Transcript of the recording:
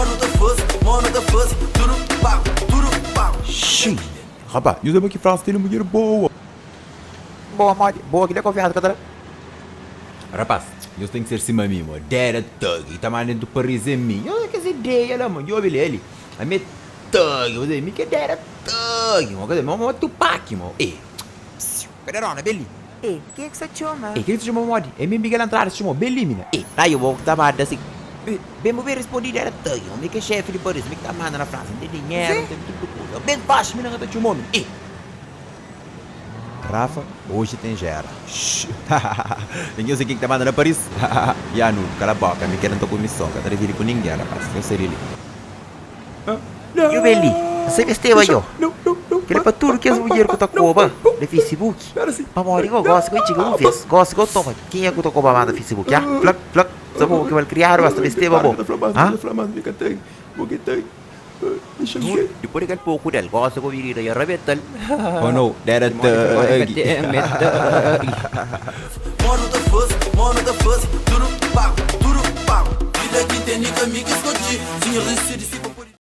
Mo nu ta faze, mo nu ta faze Tudu pau, tudu pau. Xii! Rapá, nhos lembra ki França tene mudjer boa. Boa modi? Boa ki da konfiansa ka ta da. Rapaz, nhos ten ki ser sima mi, mo. Dera thug, ki ta manda dentu Paris é mi. Nhos da kes ideia la, mo. Djobe li, ali. Ami é thug, mo. Mi ki é dera thug, mo. Ka dizer, mo mo Tupac, mo. E, psiu, kaderona, ben li. E, ken ki sa txoma? E, ken ki sa txoma modi? É mi Miguel Andrade sa txoma, ben li, mina. E. Raio, bo ki ta manda si. Ben bu ben respondi dera thug, mo. Mi ki é xefi di Paris, mi ki ta manda na Fransa. N ten dinheru, N ten tudu kuza. Ben faxi, mina ka ta txoma, mina. E. Rafa, Oji ten gera. Shh Ninguém sei ken ki ta manda na Paris Ya Nuno, kala boka, mi kela N ta ku mison, ka ta dividi ku ninguém rapaz, nhos sai di li. Nhu ben li, N sabe es tema nho. Kel é pa tudu kes mudjer ku ta koba na Facebook. Pamodi go gosi go txiga un ves, gosi go toma kenha ku ta koba mas na Facebook? Ha? Fla-m, fla-m, Sa bo ki malkriadu mas ta mesteba bo? Ha? Dipôs di kel poku del, gosi ku minina dja rabenta-l. Oh no, dera thug. Mo nu ta faze, mo nu ta faze, tudu pau, tudu pau. Vida ki teni ka mi ki skodji, sinhor disidi si.